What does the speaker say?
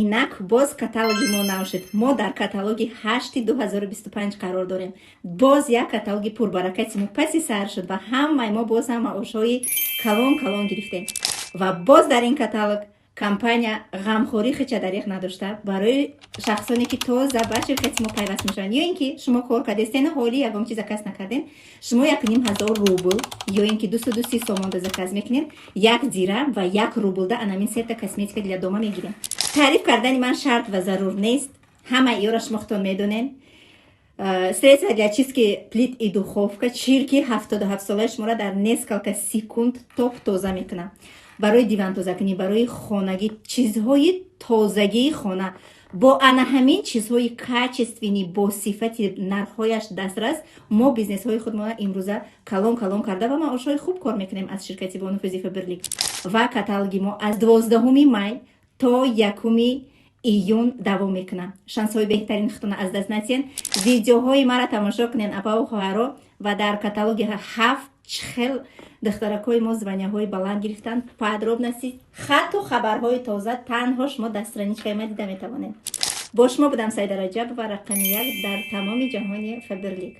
Инак, боз каталоги мо нав шуд. Мо дар каталоги 8-и 2025 қарор дорем. Боз як каталоги пурбаракати мо паси сар шуд ва ҳамаи мо боз ҳам маошҳои калон калон гирифтем. Ва боз дар ин каталог компания ғамхорӣ хича дариқ надошта, барои шахсоне, ки тоза ба ширкати мо пайваст мешаванд ё ин ки шумо кор кардестен, ҳоли ягон чиз заказ накардем, шумо 1500 рубл ё ин ки 230 сомонда заказ мекунед, 1 дирам ва 1 рублда анамин сета косметика для дома мегирем. Таъриф кардани ман шарт ва зарур нест, ҳамаи иёра шумо худтон медонед. Средства для чистки плит и духовка чирки 77-солаи шуморо дар несколько секунд топ тоза мекунад. Барои диван тозакунӣ, барои хонагӣ, чизҳои тозагии хона, бо ана ҳамин чизҳои качественный, бо сифати, нархҳояш дастрас, мо бизнесҳои худмона имрӯза калон калон карда ва маошҳои хуб кор мекунем аз ширкати бонуфузи Фаберлик. Ва каталоги мо аз 12-уми май то 1-уми июн давом мекунад. Шансҳои беҳтарини худтона аз даст натиҳен. Видеоҳои маро тамошо кунен, апаву хоҳаро, ва дар каталоги 7 хел духтаракҳои мо звания ҳои баланд гирифтанд. Подробности, хатту хабарҳои тоза танҳо шумо дар страничка и ма дида метавонед. Бо шумо будам Саида Раҷабова, рақами як дар тамоми ҷаҳони Фаберлик.